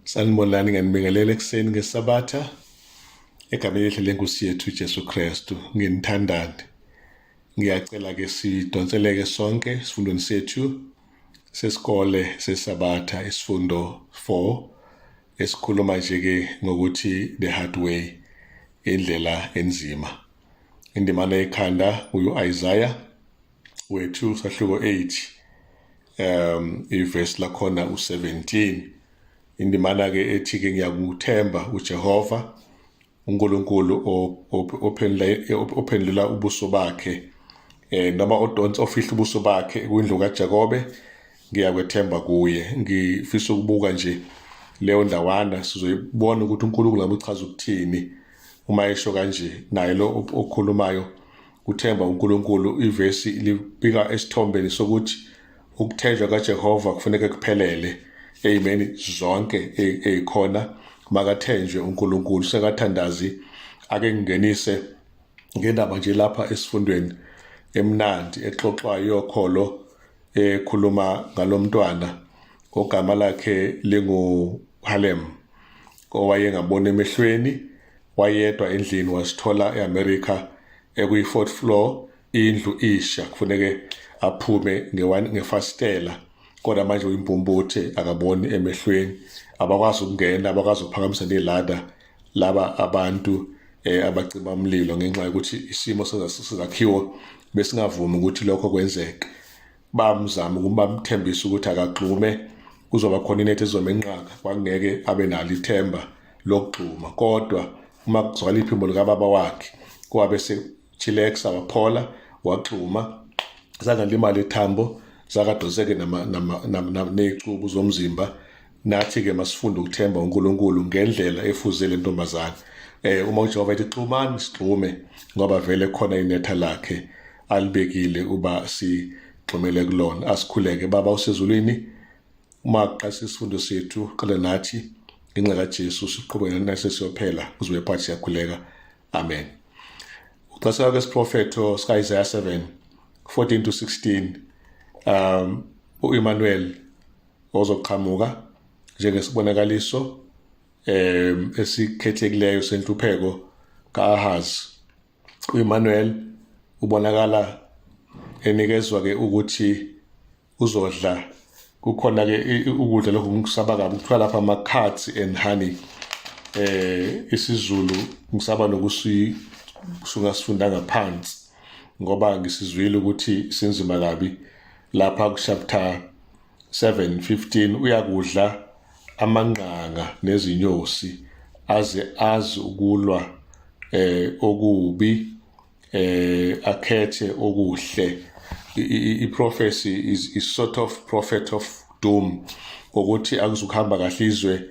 Sanibonani, ngiyanibingelela ekuseni ngeSabatha egameni elihle lenkosi yethu uJesu Kristu. Nginithandani. Ngiyacela ke sidonseleke sonke esifundweni sethu sesikole seSabatha, isifundo 4, esikhuluma nje ke ngokuthi the hard way, indlela enzima. Indimana ekhanda uIsaiah wethu sahluko 8, ivesi lakhona u17. Indimana ke ethi ke ngiyakuthemba uJehova uNkulunkulu ophendula ubuso bakhe, noma odonsa ofihla ubuso bakhe kwindlu kaJakobe, ngiyakwethemba kuye. Ngifisa ukubuka nje leyo ndawana, sizoyibona ukuthi uNkulunkulu ngabe uchaza ukuthini uma esho kanje. Naye lo okhulumayo uthemba uNkulunkulu. Ivesi libika esithombeni sokuthi ukuthenjwa kaJehova kufuneka kuphelele eyimeni zonke ezikhona. Makathenjwe uNkulunkulu. Sekathandazi ake ngingenise ngendaba nje lapha esifundweni emnandi exoxwayo yokholo, ekhuluma ngalomntwana ogama lakhe lingu Halem, owayengaboni emehlweni, wayedwa endlini, wasithola eAmerica ekuyi-fourth floor, indlu isha, kufuneke aphume ngefasitela, kodwa manje uyimpumputhe, akaboni emehlweni. Abakwazi ukungena, abakwazi ukuphakamisa nelada laba abantu abacima umlilo, ngenxa yokuthi isimo sezakhiwo besingavumi ukuthi lokho kwenzeke. Bamzama ukuba bamthembise ukuthi akagxume, kuzoba khona inethi ezomenqaka, kwakungeke abe nalo ithemba lokugxuma. Kodwa uma kuzwakala iphimbo likababa wakhe, kwabe sechilexa, waphola, waxhuma, zangalimala ithambo, zakadonseke ney'cubu zomzimba. Nathi-ke masifunde ukuthemba uNkulunkulu ngendlela efuze le ntombazane. Uma uJehova ethi xhumani, sixhume, ngoba vele khona inetha lakhe alibekile uba sigxumele kulona. Asikhuleke. Baba usezulwini, uma kuqalisa isifundo sethu, qala nathi ngenxa kaJesu, siqhubeke nase siyophela kuzobe phathi. Siyakhuleka, amen. Uxaseka kwesiprofetho sika-Isaiah 7 14 to 16, uEmmanuel ozoqhamuka njengesibonakaliso esikhethekileyo senhlupheko kaAhaz. uEmmanuel ubonakala enikezwa ke ukuthi uzodla, kukhona ke ukudla lokhu ngikusaba kabi, kuthiwa lapha ama-cards and honey. IsiZulu ngisaba nokusi sungasifunda ngaphansi, ngoba ngisizwile ukuthi sinzima kabi. Lapha ku chapter 7:15, uyakudla amangqanga nezinyosi, aze azi ukulwa okubi, akhethe okuhle. I-prophecy is sort of prophet of doom, ukuthi akuzukuhamba kahle, izwe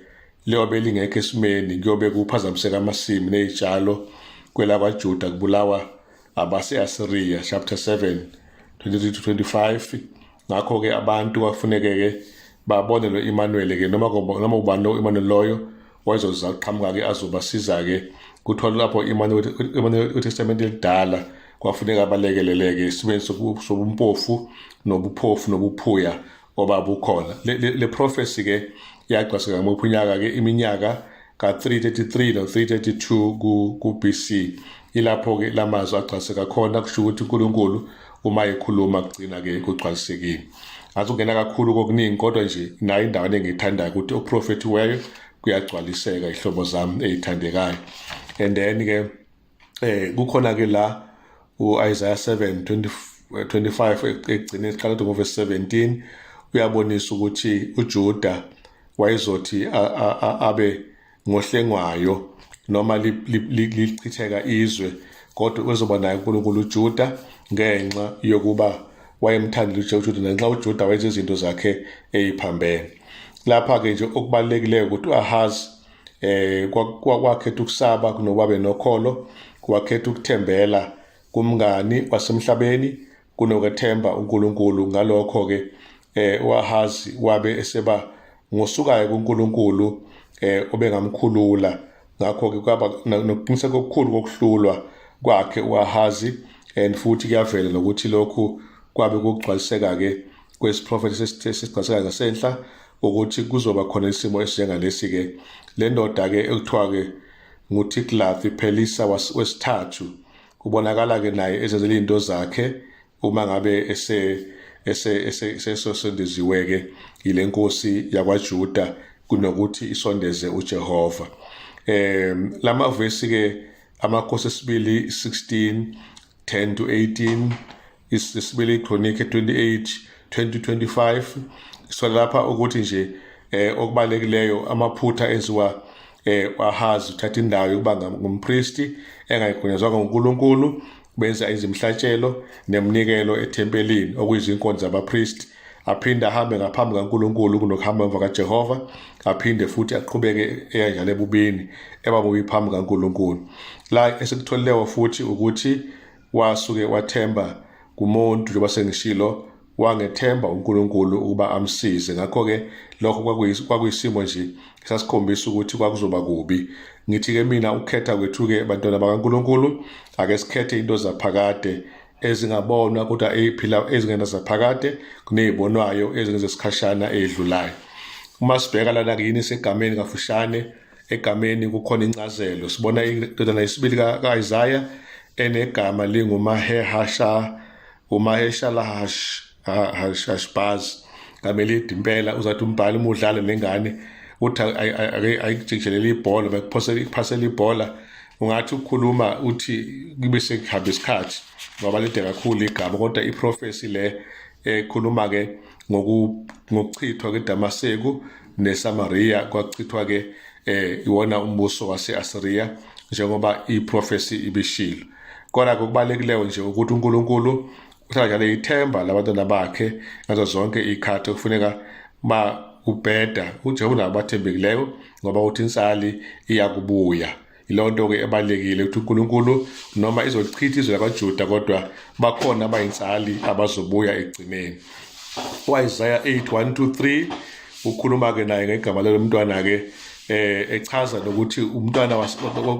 liyobe lingekho esimeni, kuyobe kuphazamiseka amasimi nezitshalo kwelakwaJuda, kubulawa abase-Assyria, chapter 7 23 to 25. Ngakho-ke abantu kwakufuneke-ke babone lo Emmanuel ke, noma ubani lo Emmanuel loyo wayezoza qhamuka-ke azobasiza-ke. Kuthiwa lapho Emmanuel weTestamente elidala kwafuneka abalekeleleke esimeni sobumpofu nobuphofu nobuphuya obabukhona. Le prophecy ke yagcwaseka ngomuphi unyaka ke? Iminyaka ka-333 no-332 ku-BC, ilapho ke lamazwi agcwaseka khona. Kusho ukuthi uNkulunkulu uma ekhuluma kugcina ke kugcwalisekile. Azungena kakhulu kokuningi, kodwa nje nayo indawo engiyithandayo ukuthi okuprofethiweyo kuyagcwaliseka, ihlobo zami eyithandekayo. And then ke kukhona ke la uIsaiah 7 20 25, ekugcineni siqala ngoverse 17, uyabonisa ukuthi uJuda wayezothi abe ngohlengwayo noma lichitheka izwe, kodwa uzoba naye uNkulunkulu uJuda ngenxa yokuba wayemthandile uJuda, nanxa uJuda wayenza izinto zakhe eziphambene. Lapha ke nje okubalulekileyo ukuthi uAhaz kwakhetha ukusaba kunokuba benokholo, wakhetha ukuthembela kumngani wasemhlabeni kunokwethemba uNkulunkulu. Ngalokho ke uAhazi wabe eseba ngosukayo kuNkulunkulu obengamkhulula. Ngakho ke kwaba nokuqiniseka okukhulu kokuhlulwa kwakhe uAhazi, and futhi kuyavela nokuthi lokhu kwabe kugcwaliseka ke kwesiprofethi sesigcwaliseka ngasenhla. Ukuthi kuzoba khona isimo esinjengalesi ke. Le ndoda ke ekuthiwa ke nguTiglath Phelisa wesithathu ubonakala ke naye ezenzela izinto zakhe uma ngabe ese ese esesondeziwe ke ile nkosi yakwaJuda kunokuthi isondeze uJehova. Lamavesi ke, Amakhosi esibili 16 10 to 18, isibili Chronike 28 20 25, so lapha ukuthi nje okubalekileyo amaphutha enziwa Ahazi, uthatha indawo yokuba ngumpristi engayigunyazwanga nguNkulunkulu, benza izimhlatshelo neminikelo ethempelini okuyizinkonzo zabapristi, aphinde ahambe ngaphambi kaNkulunkulu kunokuhamba emva kaJehova, aphinde futhi aqhubeke eya njalo ebubini, eba mubi phambi kaNkulunkulu. La esikutholileyo futhi ukuthi wasuke wathemba kumuntu, njengoba sengishilo, wangethemba uNkulunkulu ukuba amsize. Ngakho-ke lokho kwakuyisimo nje sasikhombisa ukuthi kwakuzoba kubi. Ngithi-ke mina, ukukhetha kwethu-ke, bantwana bakaNkulunkulu, ake sikhethe into zaphakade ezingabonwa kodwa eziphila ezingena zaphakade kunezibonwayo ezingezesikhashana ezidlulayo. Uma sibheka lana kuyini segameni kafushane, egameni kukhona incazelo. Sibona indodana yesibili ka-Isaya enegama linguMahehasha, uMaheshalahash Hashbaz, gama elide impela. Uzathi umbhali uma udlala nengane uthi ayikujikijelele ibhola, bekuphosela ikuphasela ibhola, ungathi ukukhuluma uthi kube sekuhamba isikhathi ngoba lide kakhulu igama. Kodwa iprofesi le ekhuluma ke ngokuchithwa kweDamaseku neSamaria, kwachithwa ke iwona umbuso wase-Assyria njengoba iprofesi ibishilo. Kodwa kubalulekileyo nje ukuthi uNkulunkulu uhlala njalo ithemba labantwana bakhe ngazo zonke ikhathi okufuneka ma ubheda uJehova nabo bathembekileyo, ngoba uthi insali iyakubuya. Yileyo nto ke ebalulekile ukuthi uNkulunkulu noma izochitha izwe lakwaJuda, kodwa bakhona abayinsali abazobuya ekugcineni. U-Isaiah 8 1 2 3 ukhuluma ke naye ngegama lalo mntwana ke, echaza nokuthi umntwana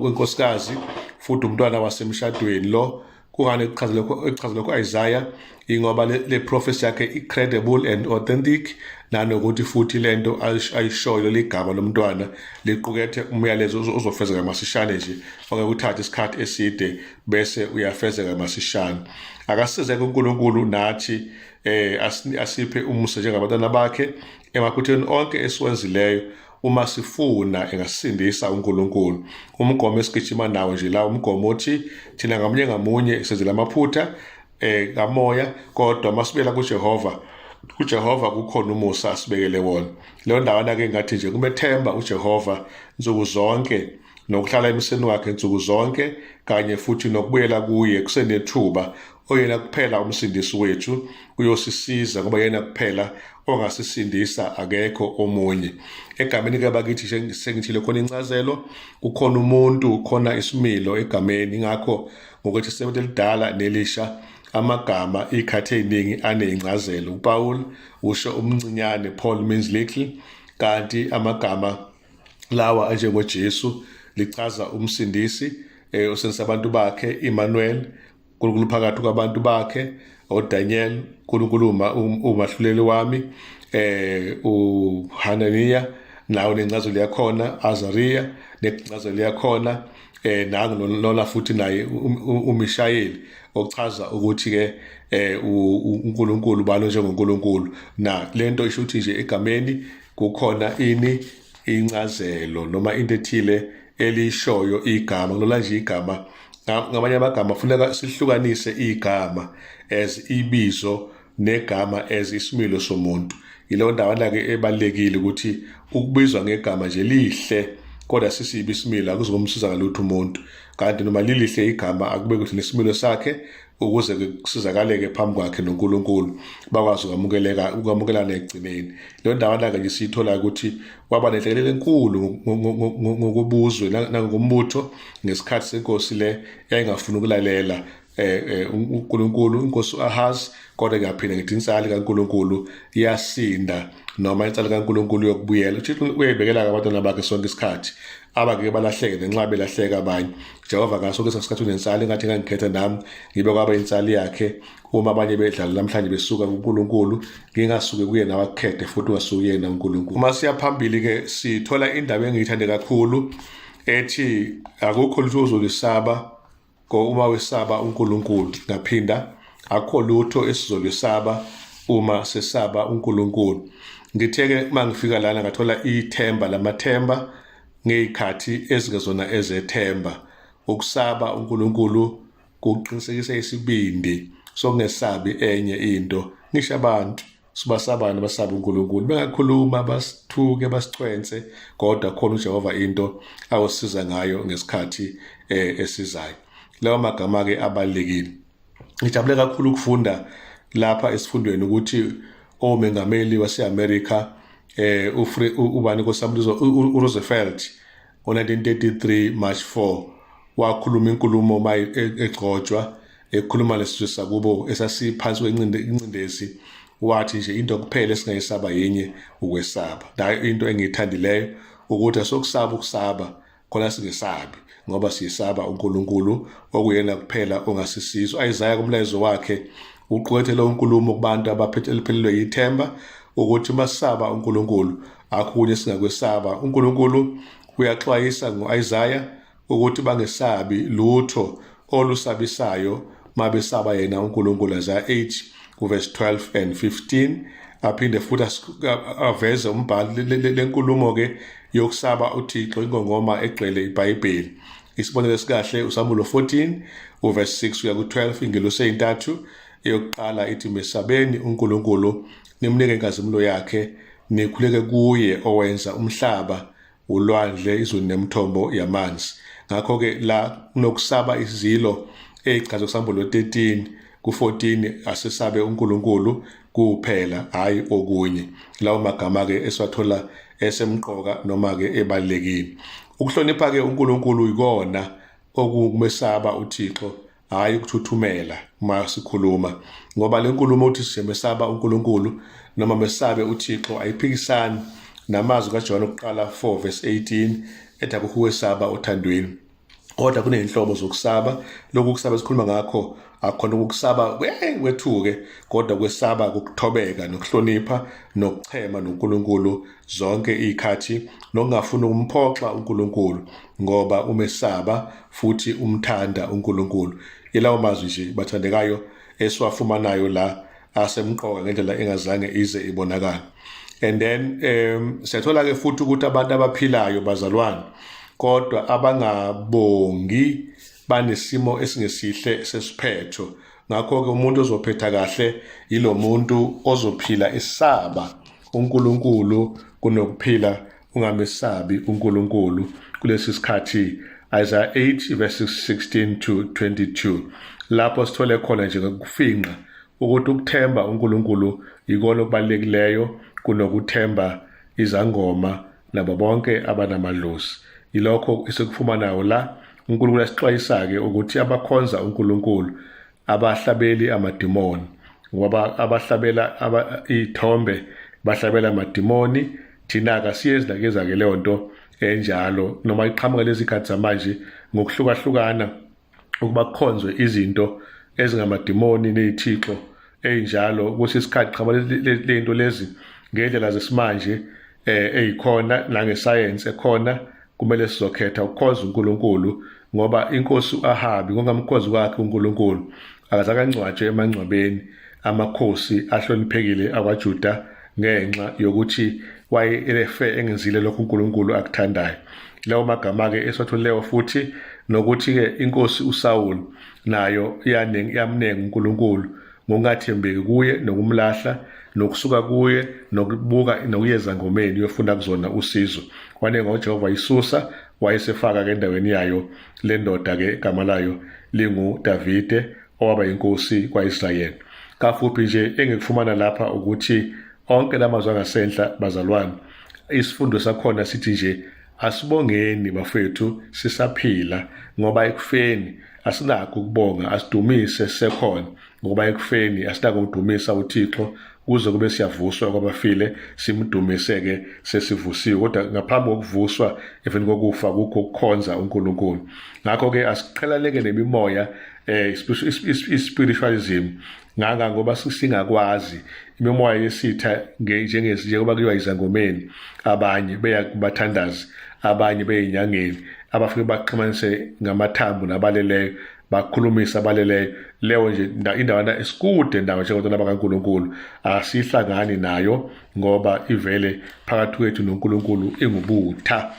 wenkosikazi futhi umntwana wasemshadweni lo. Kungani echaza lokho? Echaza lokho Isaiah ingoba le prophecy yakhe i-credible and authentic, nanokuthi futhi lento ayishoyo, ligama lomntwana liqukethe umyalezo ozofezeka masishane nje, ongeke uthathe isikhathi eside, bese uyafezeka masishane. Akasizeke uNkulunkulu nathi, asiphe umusa njengabantwana bakhe emaphutheni onke esiwenzileyo. Uma sifuna, engasindisa uNkulunkulu. Umgomo esigijima nawo nje la, umgomo othi thina ngamunye ngamunye senzela amaphutha kamoya, kodwa masibuyela kuJehova, kuJehova kukhona umusa asibekele wona. Leyo ndawana ke ngathi nje kumethemba uJehova nsuku zonke, nokuhlala emseni wakhe nsuku zonke, kanye futhi nokubuyela kuye kusenethuba, oyena kuphela umsindisi wethu uyosisiza, ngoba yena kuphela ongasisindisa, akekho omunye. Egameni ke bakithi, sengithile, khona incazelo, kukhona umuntu, khona isimilo egameni. Ingakho ngokuthi sebenze elidala nelisha, amagama ikhathi eziningi aneyincazelo. UPaul usho umncinyane, Paul means little, kanti amagama lawa anjengoJesu lichaza umsindisi osindisa abantu bakhe, Emmanuel, uNkulunkulu phakathi kwabantu bakhe, oDaniel, uNkulunkulu umahluleli wami, uHananiya nawo nencazelo yakhona, Azaria nencazelo yakhona, nangu lona futhi naye uMishayeli ochaza ukuthi ke uNkulunkulu balo njengoNkulunkulu. Na lento isho ukuthi nje egameni kukhona ini, incazelo noma into ethile elishoyo igama. Kulola nje igama, ngamanye amagama funeka sihlukanise igama as ibizo negama as isimilo somuntu. Yileyo ndawana ke ebalekile ukuthi ukubizwa ngegama nje lihle kodwa sisibi isimilo akuzokumsiza ngalutho umuntu, kanti noma lilihle igama akube ukuthi nesimilo sakhe ukuze kusizakaleke phambi kwakhe noNkulunkulu, bakwazi ukwamukeleka, ukwamukelana ekugcineni. Leyo ndawana-ke nje siyithola ukuthi kwaba nenhlekelele enkulu ngokobuzwe nangokombutho ngesikhathi senkosi le yayingafuni ukulalela uNkulunkulu, inkosi uAhaz. Kodwa ngiyaphinda ngithi insali kaNkulunkulu iyasinda, noma insali kaNkulunkulu yokubuyela. UThixo uyayibekela abantwana bakhe sonke isikhathi. Abangeke balahleke ngenxa belahleka abanye. Jehova ngaso sonke isikhathi unensali, engathi ngangikhetha nami ngibe kwaba insali yakhe. Uma abanye bedlala namhlanje besuka kuNkulunkulu, ngingasuke kuyena wakukhethe futhi ungasuki kuyena uNkulunkulu. Uma siya phambili ke sithola indaba engiyithande kakhulu ethi akukho lutho ozolisaba uma wesaba uNkulunkulu. Ngaphinda, akukho lutho esizolwesaba uma sesaba uNkulunkulu. Ngithe-ke uma ngifika lana ngathola ithemba lamathemba ngey'khathi ezingezona ezethemba. Ukusaba uNkulunkulu kuqinisekisa isibindi sokungesabi enye into, ngisho abantu. Sibasabani basaba uNkulunkulu, bengakhuluma basithuke basichwense, kodwa khona uJehova into awusiza ngayo ngesikhathi esizayo. Lawo magama ke abalulekile. Ngijabule kakhulu ukufunda lapha esifundweni ukuthi omengameli wase-America ubani kosambulizo uRoosevelt ngo-1933 March 4 wakhuluma inkulumo uma egcotshwa, ekhuluma lesizwe sakubo esasiphansi kwencindezi, wathi nje into kuphela esingayisaba yinye, ukwesaba. Nayo into engiyithandileyo ukuthi asokusaba ukusaba khona singesabi, ngoba siyesaba uNkulunkulu okuyena kuphela ongasisiza. U-Isaya kumlayezo wakhe uqukethe lo nkulumo kubantu abaphethe eliphelelwe yithemba ukuthi masaba uNkulunkulu akunye singakwesaba. uNkulunkulu uyaxwayisa ngo-Isaya ukuthi bangesabi lutho olusabisayo mabesaba yena uNkulunkulu, Isaya 8 kuverse 12 and 15. Aphinde futhi aveze umbhalo lenkulumo ke yokusaba uThixo, ingongoma egcwele iBhayibheli. Isibonelo esikahle uSambulo 14 uverse 6 uya ku-12, ingelosi eyintathu eyokuqala ithi mesabeni uNkulunkulu, nimnike inkazimulo yakhe, nikhuleke kuye owenza umhlaba, ulwandle, izulu nemithombo yamanzi. Ngakho-ke la kunokusaba izilo eyichazwe kuSambulo 13 ku-14, asesabe uNkulunkulu kuphela, hhayi okunye. Lawo magama-ke esiwathola esemqoka noma-ke ebalulekile. Ukuhlonipha-ke uNkulunkulu yikona okuwukumesaba uThixo, hhayi ukuthuthumela uma sikhuluma, ngoba le nkulumo uthi siyamesaba uNkulunkulu noma mesabe uThixo ayiphikisani namazwi kaJohane wokuqala 4 verse 18 ethi akukho ukwesaba othandweni, kodwa kuney'nhlobo zokusaba. Lokhu kusaba esikhuluma ngakho akukhona ukukusaba wethuke, kodwa kwesaba kokuthobeka nokuhlonipha nokuchema noNkulunkulu zonke iy'khathi, nokungafuni ukumphoxa uNkulunkulu ngoba umesaba futhi umthanda uNkulunkulu. Yilawo mazwi nje bathandekayo esiwafumanayo la asemqoka ngendlela engazange ize ibonakale. And then siyathola ke futhi ukuthi abantu abaphilayo bazalwane kodwa abangabongi banesimo esingesihle sesiphetho. Ngakho-ke umuntu ozophetha kahle yilo muntu ozophila esaba uNkulunkulu kunokuphila ungamesabi uNkulunkulu. Kulesi sikhathi Isaiah 8 verses 16 to 22, lapho sithole khona nje ngokufinqa ukuthi ukuthemba uNkulunkulu yikona okubalulekileyo kunokuthemba izangoma nabo bonke abanamadlozi. Yilokho esikufumanayo la. uNkulunkulu asixwayisa-ke ukuthi abakhonza uNkulunkulu abahlabeli amadimoni, ngoba abahlabela iy'thombe bahlabela amadimoni. Thina-ke asiyenzi nakeza-ke leyo nto enjalo, noma iqhamuka lezi khathi zamanje ngokuhlukahlukana ukuba kukhonzwe izinto ezingamadimoni ney'thixo ey'njalo. Kwesinye isikhathi qhamuka lento lezi ngendlela zesimanje eyikhona nangesayensi ekhona. Kumele sizokhetha ukukhonza uNkulunkulu, ngoba inkosi uAhabi ngongamkhonzi kwakhe uNkulunkulu akazange angcwatshwe emangcwabeni amakhosi ahloniphekile akwaJuda ngenxa yokuthi wayefe engenzile lokho uNkulunkulu akuthandayo. Lawo magama-ke esiwatholeyo futhi nokuthi-ke inkosi uSawuli nayo yamnenga uNkulunkulu ngokungathembeki kuye nokumlahla nokusuka kuye nokubuka nokuyeza ngomeni uyofuna kuzona usizo. Wanenga uJehova isusa wayesefaka-ke endaweni yayo le ndoda-ke igama layo linguDavide owaba inkosi kwa-Israyeli. Kafuphi nje engikufumana lapha ukuthi onke lamazwi angasenhla bazalwane, isifundo sakhona sithi nje asibongeni bafethu sisaphila, ngoba ekufeni asinakho ukubonga, asidumise sekhona, ngoba ekufeni asinakho ukudumisa uThixo Kuze kube siyavuswa kwabafile, simdumise-ke sesivusiwe. Kodwa ngaphambi kokuvuswa emveni kokufa kukho ukukhonza uNkulunkulu. Ngakho-ke asiqhelaneke nemimoya, spiritualism nganga, ngoba singakwazi imimoya yesitha njengoba kuyiwa izangomeni, abanye beya kubathandazi, abanye beyinyangeni, abafike baxhumanise ngamathambo nabaleleyo, bakhulumisa abaleleyo. Leyo nje indawana esikude ndawo njengabantwana bakaNkulunkulu, asihlangani nayo ngoba ivele phakathi kwethu noNkulunkulu ingubutha.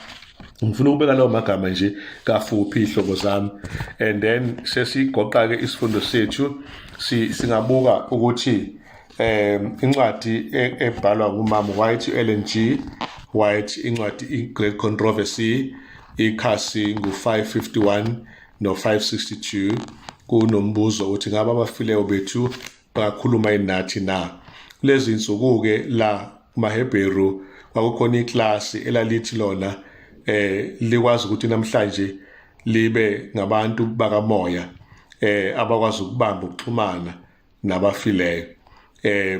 Ngifuna ukubeka lawo magama nje kafuphi, ihlobo zami, and then sesigoqa-ke isifundo sethu. Singabuka ukuthi incwadi ebhalwa ngumama White, Ellen G White, incwadi i-Great Controversy, ikhasi ngu-551 no-562, kunombuzo uthi ngabe abafileyo bethu bakhuluma nathi na? Kulezi insuku-ke la kumaHebheru kwakukhona iklasi elalithi lona likwazi ukuthi namhlanje libe ngabantu bakamoya, abakwazi ukubamba ukuxhumana nabafileyo,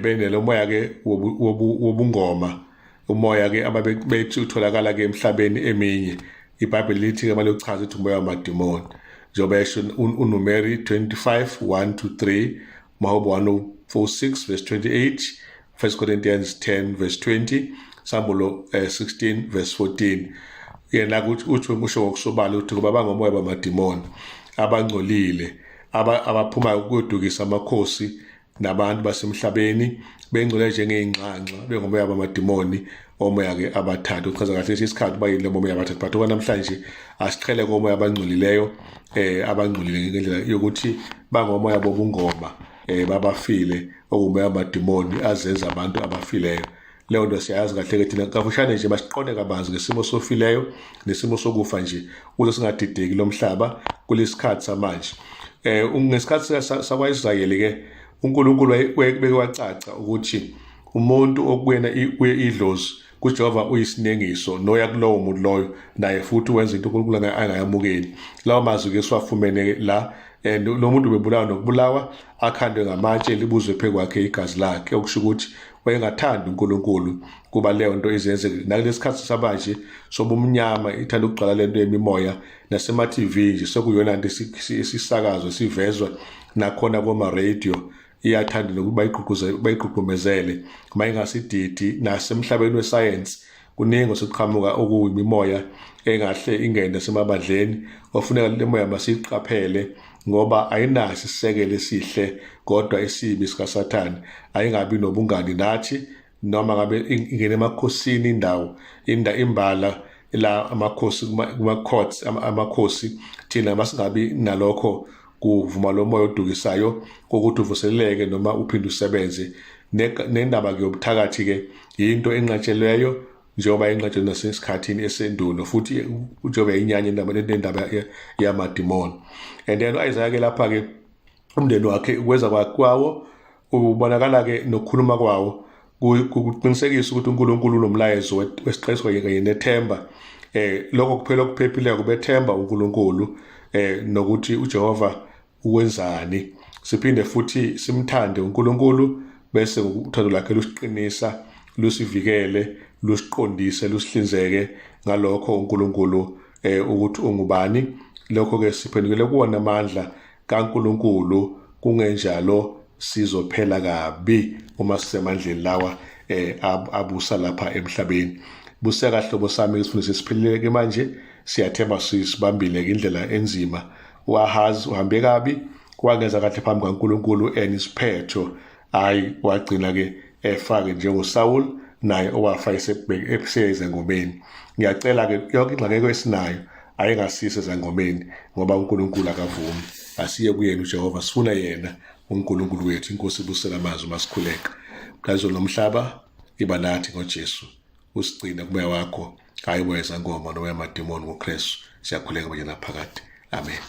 benelo moya ke wobungoma, umoya ke ababethi utholakala ke emhlabeni eminye. IBhayibheli lithi ke malochaza ukuthi umoya wamadimoni, njengoba esho uNumeri 25:1 to 3, Mahobo 146 verse 28, 1 Corinthians 10 verse 20, Sambulo 16 verse 14. Yena uthi usho ngokusobala ukuthi kuba bangomoya bamadimoni abangcolile abaphuma ukuyodukisa amakhosi nabantu basemhlabeni, bengcole njengey'nxanxa, bengomoya bamadimoni, omoya-ke abathathu. Uchaza kahle isikhathi bayini lo moya abathathu, but okwanamhlanje asiqhele komoya abangcolileyo, abangcolile ngendlela yokuthi bangomoya bobungoma, babafile, okumoya amadimoni azenza abantu abafileyo. Leyo nto siyayazi kahle-ke thina. Kafushane nje masiqonde kabanzi ngesimo sofileyo nesimo sokufa nje, ukuze singadideki lo mhlaba kulesikhathi samanje. Ngesikhathi sakwa-Israyeli ke uNkulunkulu wayekubeke wacaca ukuthi umuntu okuyena kuye idlozi kuJehova uyisinengiso, noya kulowo muntu loyo naye futhi wenza into uNkulunkulu angayamukeli. Lawo mazwi ke siwafumene la, and lo muntu ubebulawa nokubulawa, akhandwe ngamatshe, libuzwe phezu kwakhe igazi lakhe, okusho ukuthi wayengathandi uNkulunkulu kuba leyo nto izenzeke. Nakulesi samanje sobumnyama ithanda ukugcwala lento yemimoya, nasema-TV nje sekuyona nto esisakazwa, sivezwa nakhona koma-radio, iyathanda nokuba bayigqugqumezele uma ingasididi. Nasemhlabeni wesayensi kuningi osekuqhamuka okuyimimoya engahle ingene nasemabandleni, ofuneka le moya masiyiqaphele ngoba ayinaso isisekelo esihle kodwa esibi sikaSathane. Ayingabi nobungani nathi noma ngabe ingene emakhosini, indawo inda imbala la amakhosi kuma-courts amakhosi. Thina masingabi nalokho kuvuma lo moya odukisayo kokuthi uvuseleleke noma uphinde usebenze. Nendaba ke yobuthakathi ke yinto enqatshelweyo njengoba inqatshelwe nasesikhathini esendulo, futhi njengoba inyanya indaba nendaba yamadimoni. And then u-Isaiah ke lapha ke umndeni wakhe ukwenza kwawo ubonakala ke nokukhuluma kwawo kuqinisekisa ukuthi uNkulunkulu unomlayezo wesiqiniso kanye nethemba. Lokho kuphela okuphephile kubethemba uNkulunkulu, nokuthi uJehova uwenzani. Siphinde futhi simthande uNkulunkulu, bese uthando lakhe lusiqinisa, lusivikele, lusiqondise, lusihlinzeke ngalokho uNkulunkulu ukuthi ungubani. Lokho ke siphendukele kuwona amandla kaNkulunkulu, kungenjalo sizophela kabi uma sisemandleni lawa abusa lapha emhlabeni. Buseka hlobo sami, isifundo sesiphelile ke manje. Siyathemba sisibambile indlela enzima. UAhaz uhambe kabi, wangenza kahle phambi kaNkulunkulu, and isiphetho hayi wagcina ke efake njengoSaul naye owafa esezangomeni. Ngiyacela ke yonke ingxakeko esinayo ayingasise ezangomeni, ngoba uNkulunkulu akavumi. Asiye kuyena uJehova, sifuna yena uNkulunkulu wethu. Inkosi ibusela amazwi masikhuleka. Mkazulu nomhlaba, iba nathi ngoJesu, usigcine kumoya wakho, hayi umoya wezangoma nomoya wamadimoni. NgoKristu siyakhuleka manje naphakade, amen.